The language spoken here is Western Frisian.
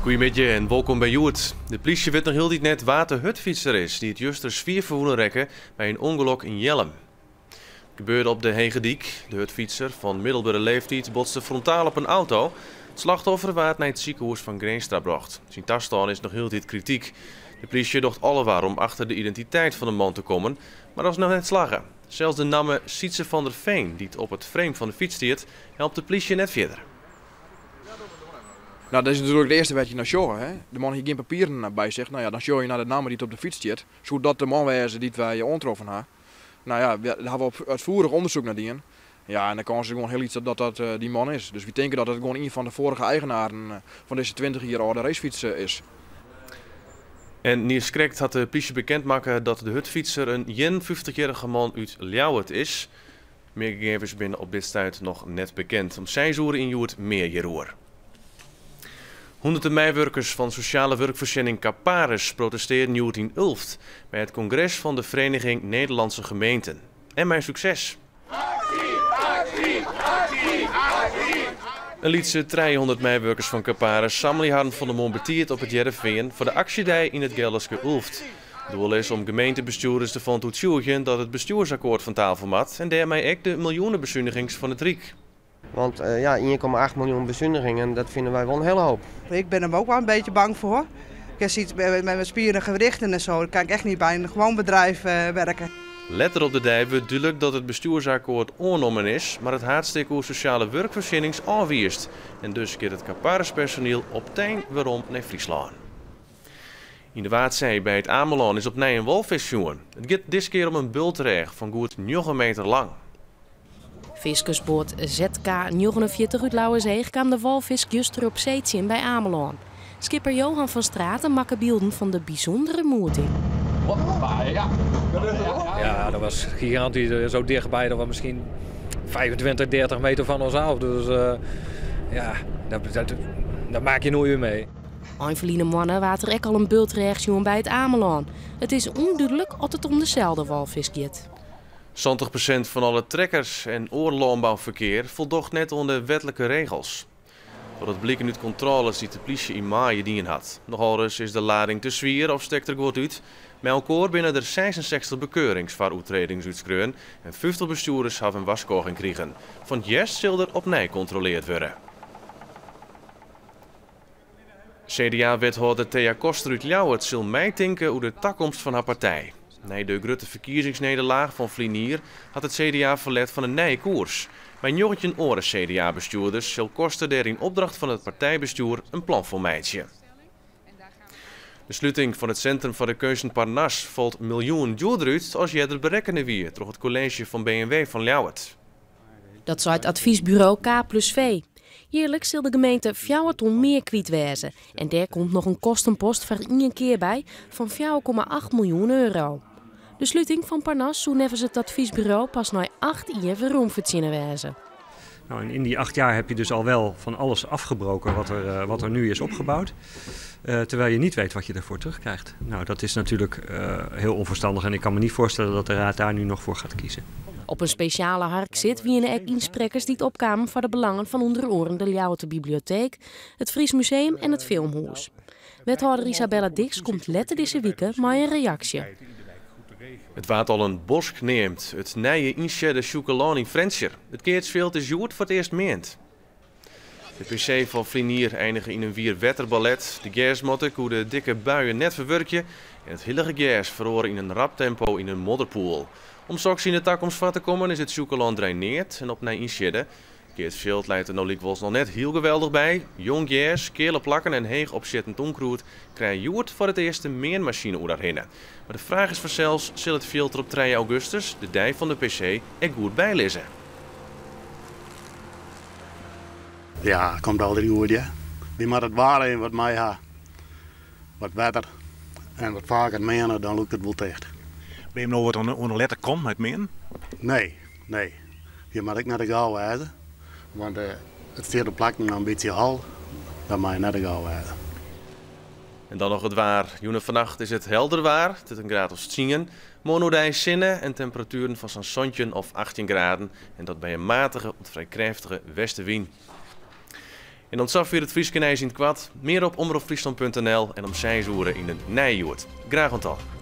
Goeiemiddei en wolkom by Hjoed. De plysje wit noch hieltyd net wa't de hurdfytser is dy't juster swier ferwûne rekke by in ûngelok yn Jellum. It gebeurde op de Hegedyk. De hurdfytser fan middelbere leeftiid botste frontaal op in auto. It slachtoffer waard nei it sikehûs fan Grins ta brocht. Syn tastân is noch hieltyd krityk. De plysje docht alle war om achter de identiteit fan de man te kommen, mar dat is noch net slagge. Sels de namme Sietse van der Veen, dy't op it frame fan de fyts stiet, helpt de plysje net fierder. Nou, dat is natuerlik it earste wêr't je nei sjogge. Hè? De man hie gjin papieren by sich. Nou ja, dan sjogge je nei de namme dy't op de fyts stiet. Soe dat de man wêze dy't wy oantroffen ha? Nou ja, dêr ha we útfoerich ûndersyk nei dien. Ja, en de kâns is gewoan hiel lyts dat dat dy man is. Dus wy tinke dat it gewoan ien fan de foarige eigenaren fan dizze 20 jier âlde racefyts is. En niiskrekt hat de plysje bekend makke dat de hurdfytser in 51-jierrige man út Ljouwert is. Mear gegevens binne op dit stuit noch net bekend. Om seis oere yn Hjoed mear hjiroer. Hûnderten meiwurkers fan sosjale wurkfoarsjenning Caparis protestearden hjoed yn Ulft by it kongres fan de Vereniging Nederlandse Gemeenten. En mei sukses. In lytse 300 meiwurkers fan Caparis sammelje harren fan 'e moarn betiid op It Hearrenfean foar de aksjedei yn it Gelderske Ulft. Doel is om gemeentebestjoerders derfan te oertsjûgjen dat it bestjoersakkoart fan tafel moat en dêrmei ek de miljoenebesunigings fan it Ryk. Want ja, 1,8 miljoen besunigingen, dat fine wy wol in hiele hoop. Ik ben er ook wel een beetje bang voor. Ik zie met mijn spieren en gewrichten en zo, dan kan ik echt niet bij een gewoon bedrijf werken. Letter op de dei wurdt dúdlik dat it bestjoersakkoart oannommen is, mar it haadstik oer sosjale wurkfoarsjennings ôfwiisd. En dus giet it Caparis-personiel op tein werom nei Fryslân. Yn de Waadsee by It Amelân is opnij in walfisk sjoen. It giet diskear om in bultrêch fan goed njoggen meter lang. Fiskersboat ZK 49 út Lauwerseach kaam de walfisk juster op see tsjin by Amelân. Skipper Johan van Straten makke bylden fan de bysûndere moeting. Ja, dat was gigantisch. Zo dichtbij, dat was misschien 25, 30 meter van ons af. Dus ja, dat, dat, dat maak je nooit meer mee. Ein ferline moanne waard der ek al in bultrêch sjoen by It Amelân. It is ûndúdlik oft it om deselde walfisk giet. 70% fan alle trekkers en oar lânbouferkear foldocht net oan de wetlike regels. Dat docht bliken út kontrôles dy't de plysje yn maaie dien hat. Nochal ris is de lading te swier of stekt der guod út. Mei elkoar binne der 66 bekeurings foar oertredings útskreaun en 50 bestjoerders hawwe in warskôging krigen. Fan 't hjerst sil der opnij kontroleard wurde. CDA-wethâlder Thea Koster út Ljouwert sil meitinke oer de takomst fan har partij. Nei de grutte ferkiezingsnederlaach fan ferline jier hat it CDA ferlet fan in nije koers. Mei 19 oare CDA-bestjoerders sil Koster dêr yn opdracht fan it partijbestjoer in plan foar meitsje. De sluting fan it Sintrum foar de Keunsten Parnas falt miljoenen djoerder út as earder berekkene wie troch it kolleezje fan B en W fan Ljouwert. Dat seit advysburo K plus V. Jierliks sil de gemeente fjouwer ton mear kwyt wêze en dêr komt noch in kostenpost foar ien kear by fan 4,8 miljoen euro. De sluting fan Parnas soe neffens it advysburo pas nei acht jier weromfertsjinne wêze. Nou, en in die 8 jaar heb je dus al wel van alles afgebroken wat er nu is opgebouwd. Terwijl je niet weet wat je ervoor terugkrijgt. Nou, dat is natuurlijk heel onverstandig en ik kan me niet voorstellen dat de raad daar nu nog voor gaat kiezen. Op in spesjale harksit wiene ek ynsprekkers dy't opkamen foar de belangen fan ûnder oaren de Ljouwerter Biblioteek, it Fries Museum en it Filmhûs. Wethâlder Isabella Diks komt letter dizze wike mei in reaksje. It waard al in bosk neamd, it nije ynsiedde Sjûkelân yn Frjentsjer. It keatsfjild is hjoed foar it earst meand. De PC fan ferline jier einige yn in wier wetterballet. De gersmatte koe de dikke buien net ferwurkje en it hillige gers feroare yn in rap tempo yn in modderpoel. Om soks yn de takomst foar te kommen is it Sjûkelân draineard en opnij ynsiedde. Keatsfjild leit der no lykwols noch net hiel geweldich by. Jong gers, keale plakken en heech opsjittend ûnkrûd krije hjoed foar it earst de meanmasine oer har hinne. Mar de fraach is fansels, sil it fjild der op 3 augustus, de dei fan de PC, ek goed by lizze? Ja, komt altyd goed, ja. Wy moatte it waar even wat mei ha. Wat wetter en wat faker meane, dan lûkt it wol ticht. Binne jim no wat oan de lette kant mei it meanen? Nee, nee. Je moatte ek net te gau wêze, want it stiet op plakken noch in bytsje hol. Dat mei net te gau wêze. En dan noch it waar. Jûn en fannacht is it helder waar, it is in graad as 10. Moarn oerdei sinne en temperatueren fan sa'n 17 of 18 graden en dat by in matige oant frij krêftige westewyn. En dan safier it Fryske nijs yn it koart. Mear op omropfryslan.nl en om 6 oere yn in nije Hjoed. Graach oant dan.